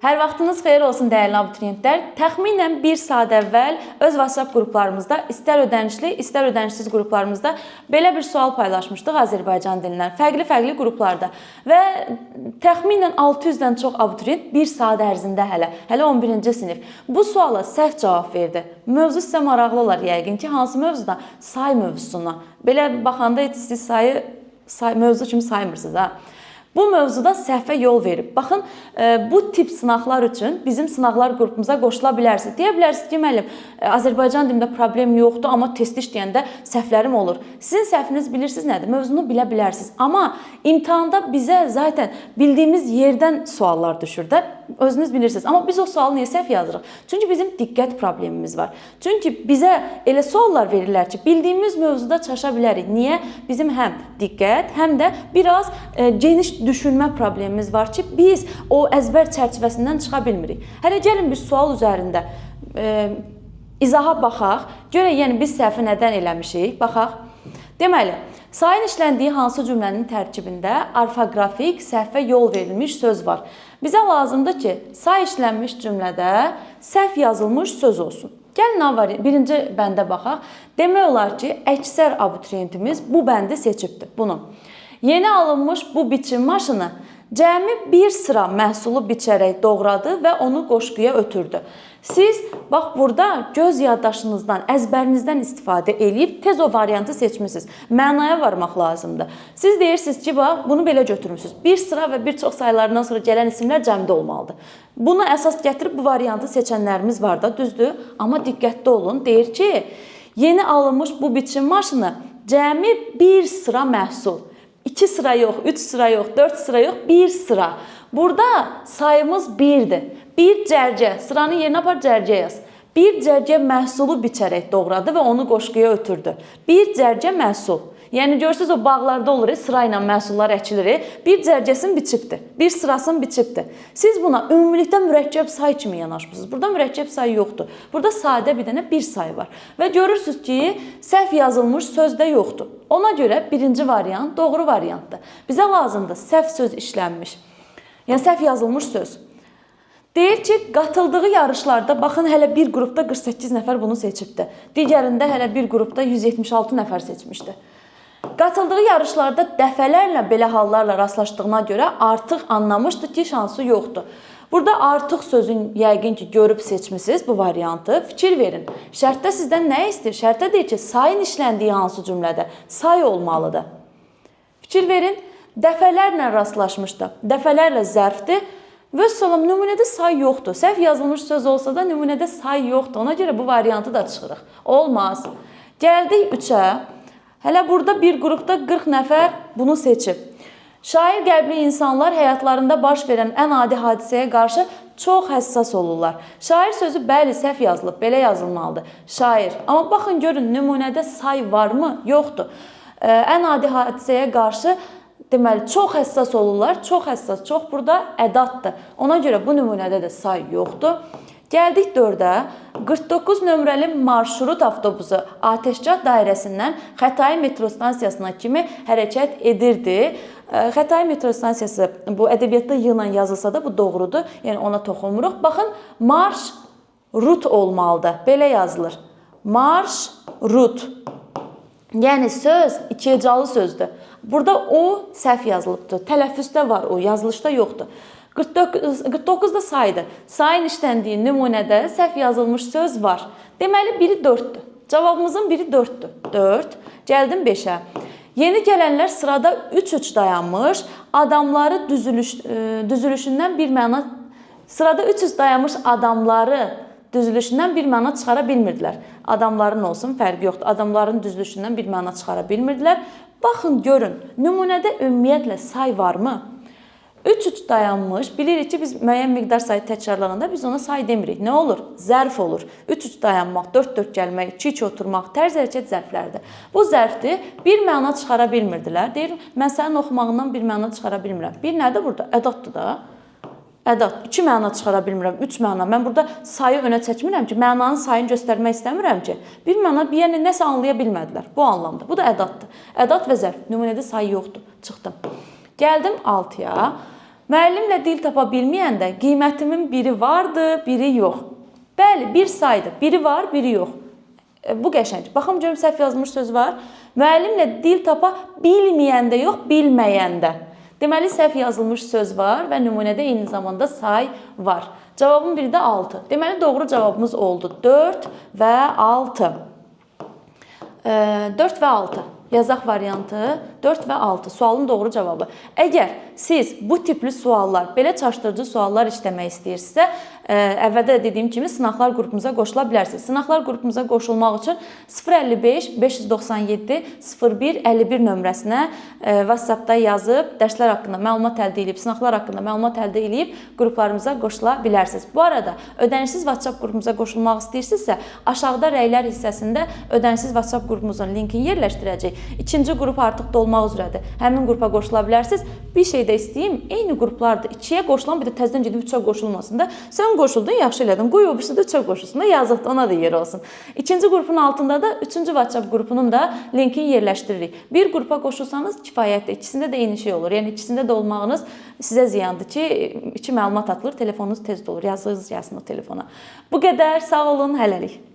Hər vaxtınız xeyir olsun dəyərli abituriyentlər. Təxminən 1 saat əvvəl öz WhatsApp qruplarımızda, istər ödənişli, istər ödənişsiz qruplarımızda belə bir sual paylaşmışdıq Azərbaycan dilindən, fərqli-fərqli qruplarda. Və təxminən 600-dən çox abituriyent 1 saat ərzində hələ 11-ci sinif bu suala səhv cavab verdi. Mövzu sizə maraqlı olar yəqin ki, hansı mövzudan? Say mövzusuna. Belə baxanda heç siz sayı mövzu kimi saymırsınız ha. Bu mövzuda səhvə yol verib. Baxın, bu tip sınaqlar üçün bizim sınaqlar qrupumuza qoşula bilərsiniz. Deyə bilərsiniz ki, müəllim, Azərbaycan dilində problem yoxdur, amma test işləyəndə səhvlərim olur. Sizin səhviniz bilirsiniz nədir? Mövzunu bilə bilərsiniz. Amma imtahanda bizə zaten bildiyimiz yerdən suallar düşür də. Özünüz bilirsiniz. Amma biz o sualı niyə səhv yazırıq? Çünki bizim diqqət problemimiz var. Çünki bizə elə suallar verirlər ki, bildiyimiz mövzuda çaşa bilərik. Niyə? Bizim həm diqqət, həm də biraz geniş düşünmə problemimiz var ki, biz o əzbər çərçivəsindən çıxa bilmirik. Hələ gəlin bir sual üzərində izaha baxaq. Görək, yəni biz səhvi nədən eləmişik? Baxaq. Deməli, sayın işləndiyi hansı cümlənin tərkibində orfoqrafik səhvə yol verilmiş söz var? Bizə lazımdır ki, say işlənmiş cümlədə səhv yazılmış söz olsun. Gəlin birinci bəndə baxaq. Demək olar ki, əksər abituriyentimiz bu bəndi seçibdir, bunu. Yeni alınmış bu biçim maşını cəmi bir sıra məhsulu biçərək doğradı və onu qoşquya ötürdü. Siz bax burada göz yaddaşınızdan, əzbərinizdən istifadə eləyib tez o variantı seçmisiniz. Mənaya varmaq lazımdır. Siz deyirsiniz ki, bax bunu belə götürmüsünüz. Bir sıra və bir çox saylarından sonra gələn isimlər cəmdə olmalıdır. Bunu əsas gətirib bu variantı seçənlərimiz var da, düzdür? Amma diqqətli olun. Deyir ki, yeni alınmış bu biçim maşını cəmi bir sıra məhsul. 2 sıra yox, 3 sıra yox, 4 sıra yox, bir sıra. Burada sayımız 1-dir. Bir cərgə, sıranın yerinə apar cərgə yaz. Bir cərgə məhsulu biçərək doğradı və onu qoşquya ötürdü. Bir cərgə məhsul. Yəni görürsünüz o bağlarda olur, sırayla məhsullar əkilir. Bir cərgəsini biçibdir, bir sırasını biçibdir. Siz buna ümumilikdə mürəkkəb say kimi yanaşmısınız. Burada mürəkkəb say yoxdur. Burada sadə bir dənə bir say var. Və görürsünüz ki, səhv yazılmış söz də yoxdur. Ona görə birinci variant doğru variantdır. Bizə lazımdır səhv söz işlənmiş. Yəni səhv yazılmış söz. Deyir ki, qatıldığı yarışlarda, baxın hələ bir qrupda 48 nəfər bunu seçibdir. Digərində hələ bir qrupda 176 nəfər seçmişdi. Qatıldığı yarışlarda dəfələrlə belə hallarla rastlaşdığına görə artıq anlamışdı ki, şansı yoxdur. Burada artıq sözün yəqin ki, görüb seçmisiniz bu variantı. Fikir verin. Şərtdə sizdən nə istəyir? Şərtdə deyir ki, sayın işləndiyi hansı cümlədə? Say olmalıdır. Fikir verin. Dəfələrlə rastlaşmışdı. Dəfələrlə zərfdir. Vəssalam, nümunədə say yoxdur. Səhv yazılmış söz olsa da nümunədə say yoxdur. Ona görə bu variantı da çıxırıq. Olmaz. Gəldik 3-ə. Hələ burada bir qrupda 40 nəfər bunu seçib. Şair qəlbli insanlar həyatlarında baş verən ən adi hadisəyə qarşı çox həssas olurlar. Şair sözü bəli səhv yazılıb, belə yazılmalıdır. Şair. Amma baxın görün nümunədə say varmı? Yoxdur. Ən adi hadisəyə qarşı deməli çox həssas olurlar. Çox həssas, çox burada ədaddır. Ona görə bu nümunədə də say yoxdur. Gəldik 4-ə. 49 nömrəli marşrut avtobusu Atəşgah dairəsindən Xətai metro stansiyasına kimi hərəkət edirdi. Xətai metro stansiyası bu ədəbiyyatda y ilə yazılsa da bu doğrudur. Yəni ona toxunmuruq. Baxın, marşrut olmalıdır. Belə yazılır. Marşrut. Yəni söz iki hecalı sözdür. Burada o səhv yazılıbdır. Tələffüzdə var o, yazılışda yoxdur. 49 da saydır. Sayın işləndiyi nümunədə səhv yazılmış söz var. Deməli, biri 4-dür. Cavabımızın biri 4-dür. 4. Gəldim 5-ə. Yeni gələnlər sırada 3-3 dayanmış, adamları düzülüşündən bir məna sırada 3-3 dayanmış adamları düzülüşündən bir məna çıxara bilmirdilər. Adamların olsun, fərqi yoxdur. Adamların düzülüşündən bir məna çıxara bilmirdilər. Baxın, görün, nümunədə ümumiyyətlə say varmı? 3-3 dayanmış, bilirik ki, biz müəyyən miqdar sayı təkrarlananda biz ona say demirik. Nə olur? Zərf olur. 3-3 dayanmaq, 4-4 gəlmək, 2-2 oturmaq, tərz hərəkət zərflərdir. Bu zərfdir, bir məna çıxara bilmirdilər. Deyir, mən sənin oxumağından bir məna çıxara bilmirəm. Bir nədir burada? Ədaddır da. Ədad. 2 məna çıxara bilmirəm, 3 məna. Mən burada sayı önə çəkmirəm ki, mənanın sayını göstərmək istəmirəm ki. Bir məna, bir yəni nəsə anlaya bilmədilər. Bu anlamda. Bu da ədaddır. Ədad və zərf. Nümunədə sayı yoxdur. Çıxdım. Gəldim 6-ya. Müəllimlə dil tapa bilməyəndə qiymətimin biri vardı, biri yox. Bəli, bir saydır. Biri var, biri yox. Bu qəşəng. Baxım görüm səhv yazılmış söz var. Müəllimlə dil tapa bilməyəndə yox, bilməyəndə. Deməli səhv yazılmış söz var və nümunədə eyni zamanda say var. Cavabın biri də 6. Deməli doğru cavabımız oldu 4 və 6. 4 və 6. Yazaq variantı 4 və 6. Sualın doğru cavabı. Əgər siz bu tipli suallar, belə çaşdırıcı suallar işləmək istəyirsinizsə, əvvəldə də dediyim kimi sınaqlar qrupumuza qoşula bilərsiniz. Sınaqlar qrupumuza qoşulmaq üçün 055 597 01 51 nömrəsinə WhatsApp-da yazıb dərslər haqqında məlumat əldə edib, sınaqlar haqqında məlumat əldə edib qruplarımıza qoşula bilərsiniz. Bu arada ödənişsiz WhatsApp qrupumuza qoşulmaq istəyirsinizsə, aşağıda rəylər hissəsində ödənişsiz WhatsApp qrupumuzun linkini yerləşdirəcəyik. İkinci qrup artıq dolmaq üzrədir. Həmin qrupa qoşula bilərsiniz. Bir şey də istəyim, eyni qruplardır. 2-yə qoşulan bir də təzədən gedib 3-ə qoşulmasın da. Sən qoşuldun, yaxşı elədin. Qoy o birisi də 3-ə qoşulsun da, yazıqdır, ona da yer olsun. İkinci qrupun altında da üçüncü WhatsApp qrupunun da linkini yerləşdiririk. Bir qrupa qoşulsanız kifayətdir. İkisində də eyni şey olur. Yəni ikisində də olmağınız sizə ziyandır ki, iki məlumat atılır, telefonunuz tez dolur. Yazığınız gəlsin o telefona. Bu qədər. Sağ olun, hələlik.